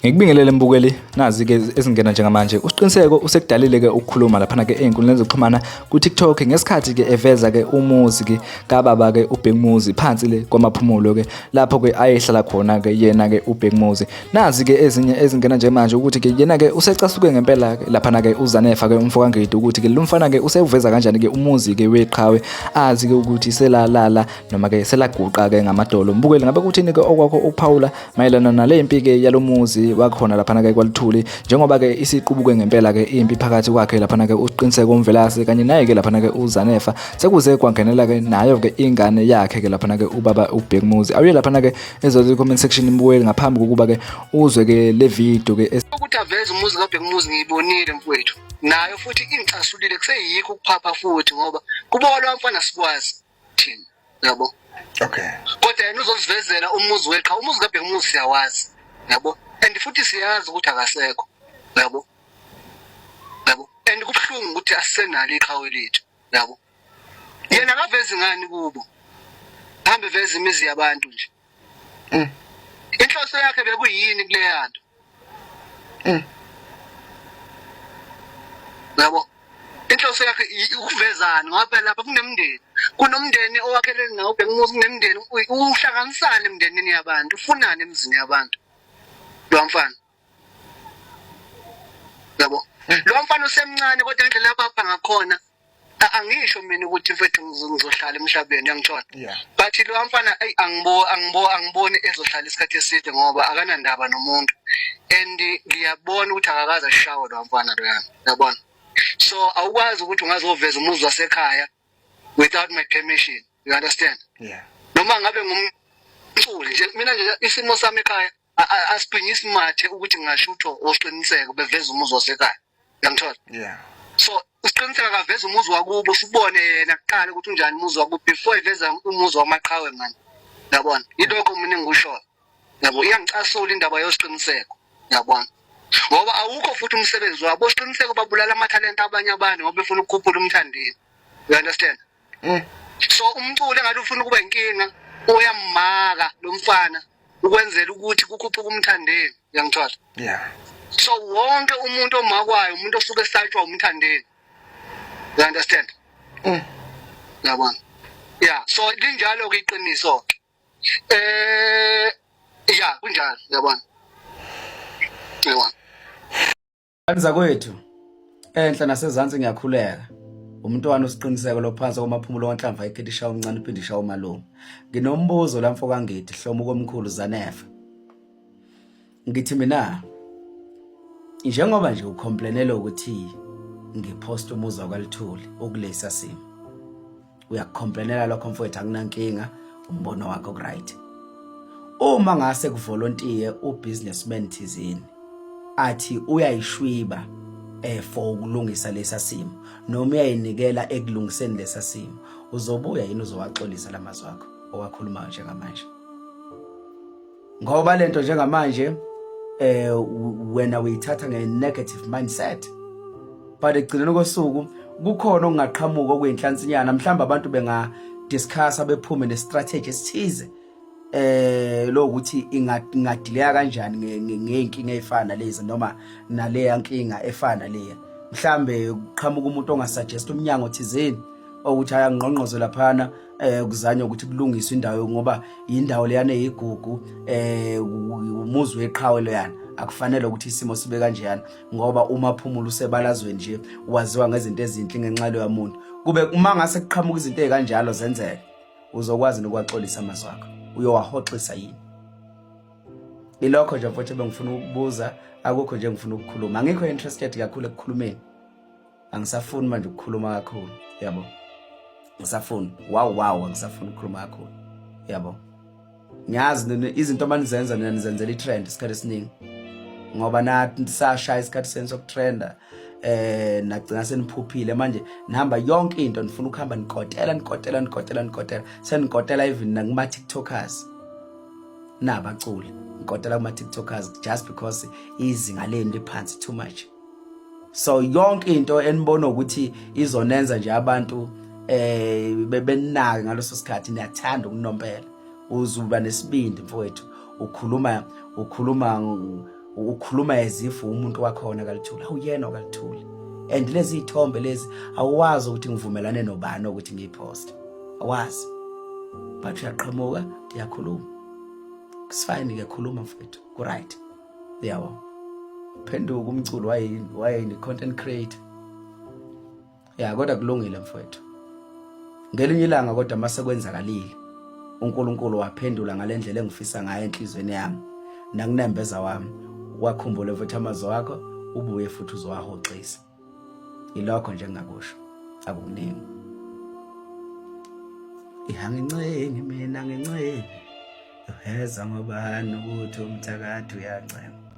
Ngikubingelele mbukeli nazi ke ezingena njengamanje uSiqiniseko usekudalile ke ukukhuluma laphana ke ey'nkundleni zokuxhumana ku-TikTok ngesikhathi ke eveza ke umuzi ke kababa ke uBhekumuzi phansi le kwamaphumulo ke lapho ke ayehlala khona ke yena ke uBhekumuzi Nazi ke ezinye ezingena nje manje ukuthi ke yena ke usecasuke ngempela ke laphana ke uZanefa ke umfo kaNgidi ukuthi ke lo mfana ke usewuveza kanjani ke umuzi ke weqhawe azi ke ukuthi selalala noma ke selaguqa ke ngamadolo. Mbukeli ngabe kuthini ke okwakho ukuphawula mayelana nale mpi ke yalomuzi wakhona laphana ke kwaLuthuli njengoba ke isiqubuke ngempela ke impi phakathi kwakhe laphana ke uSiqiniseko uMvelase kanye naye ke laphana ke uZanefa sekuze kwangenela ke nayo ke ingane yakhe ke laphana ke ubaba uBhekumuzi. Awuye laphana ke ezothi comment section imbukeli ngaphambi kokuba ke uzwe ke le video ke ukuthi aveze umuzi kaBhekumuzi ngiyibonile mfowethu nayo futhi ingicasulile kuseyikho ukuphapha futhi ngoba kubo lo mfana sikwazi thina yabo okay kodwa yena uzosivezela umuzi weqha umuzi kaBhekumuzi siyawazi yabo and futhi siyazi ukuthi akasekho yabo yabo and kubuhlungu ukuthi asisenalo iqhawe lethu yabo yena akavezi ngani kubo hambe veza imizi yabantu nje Inhloso yakhe bekuyini kuleya nto Yabo inhloso yakhe ukuvezana ngoba phela lapha kunemndeni kunomndeni owakhelene nawo ubhekumuzi kunemndeni uhlanganisane emndenini yabantu ufunani emzini yabantu lo mfana yabo lo mfana usemncane kodwa indlela abapha ngakhona angisho mina ukuthi mfethu ngizohlala emhlabeni uyangithola but lo mfana ayi angibo angibo angiboni ezohlala isikhathi eside ngoba akanandaba nomuntu and ngiyabona ukuthi akakaze ashawe lo mfana loyana uyabona so awukwazi ukuthi ungazoveza umuzi wasekhaya without my permission you understand yeah noma ngabe ngumculi nje mina nje isimo sami ekhaya asigwinyisi mathe ukuthi ngingashuthwa osiqiniseko beveza umuzi wasekhaya uyangithola yeah so usiqiniseko akaveza umuzi wakubo sibone yena kuqala ukuthi unjani umuzi wakubo before eveza umuzi wamaqhawe mani yabona yilokho mina engikushoyo yabo iyangicasula indaba yosiqiniseko yabona ngoba awukho futhi umsebenzi wabo osiqiniseko babulala amathalente abanye abantu ngoba befuna ukukhuphula umthandeni you understand So umculo engathi ufuna ukuba inkinga uyamaka lo mfana ukwenzela ukuthi kukhuphuke umthandeni uyangithola yeah so wonke umuntu omakwayo umuntu osuke esatshwa umthandeni you understand Yabona yeah so linjalo ke iqiniso ke eh yeah kunjalo yabona yabona Zakwethu enhla nasezansi ngiyakhuleka. Umntwana usiqiniseko lophansi komaphumulo wanhlamvu ayikhetha ishawa omncane uphinde ishawa umalume. Nginombuzo la mfo kaNgidi hlomo komkhulu Zanefa. Ngithi mina njengoba nje ucomplainela ukuthi ngipost umuzi wakwaLuthuli ukulesa simo. Uyakucomplainela lokho mfowethu akunankinga umbono wakho kuright. Uma ngase kuvolontiye ubusinessman thizeni athi uyayishwiba eh for ukulungisa lesa simo noma uyayinikela ekulungiseni lesa simo uzobuya yini uzowaxolisa lamazwi akho owakhulumayo njengamanje ngoba lento njengamanje eh wena uyithatha nge negative mindset but ekugcineni kosuku kukhona okungaqhamuka okuyinhlansinyana mhlawumbe abantu benga discuss bephume ne strategy esithize eh lo ukuthi ingadileka kanjani ngeyinkinga ezifana nalezi noma naleya nkinga efana naleya mhlambe kuqhamuka umuntu ongasuggest umnyango thizeni ukuthi ayangqongqoze laphana eh kuzanywa ukuthi kulungiswe indawo ngoba indawo leyana eyigugu eh umuzi weqhawe leyana akufanele ukuthi isimo sibe kanjeyana ngoba uma phumula usebalazweni nje waziwa ngezinto ezinhle ngenxa leyo muntu kube uma ngase kuqhamuka izinto ezikanjalo zenzeke uzokwazi nokwaxolisa amazwi akho uyowahoxisa yini ilokho nje mfowethu bengifuna ukubuza akukho nje ngifuna ukukhuluma angikho interested kakhulu ekukhulumeni angisafuni manje ukukhuluma kakhulu yabo ngisafuni wow wow angisafuni ukukhuluma kakhulu yabo ngiyazi izinto manizenza nina nizenzela i-trend isikhathi esiningi ngoba nathi sashaya isikhathi senu sokutrenda eh nagcina seniphuphile manje nihamba yonke into nifuna ukuhamba nikotela nikotela nikotela nikotela senikotela even nakuma TikTokers. Nabaculi ngikotela kuma TikTokers just because izinga lenu liphansi too much. So yonke into enibona ukuthi izonenza nje abantu eh bebenake ngaleso sikhathi niyathanda ukunompela. Uzuba nesibindi mfowethu ukhuluma ukhuluma ukhuluma as if umuntu wakhona kalithuli awuyena okalithuli and lezi ithombe lezi awazi ukuthi ngivumelane nobani ukuthi ngiyipost awazi but uyaqhamuka uyakhuluma kusifine ke khuluma mfethu ku right yabo phenduka umculo wayini wayini content creator Ya kodwa kulungile mfowethu. Ngelinye ilanga kodwa mase kwenzakalile uNkulunkulu waphendula ngalendlela engifisa ngayo enhlizweni yami nakunembeza wami wakhumbule futhi amazwi akho ubuye futhi uzowahoxisa. Ilokho nje engingakusho akukuningi. Ihangincengi mina ngincengi uheza ngobani ukuthi umthakathi uyancenga.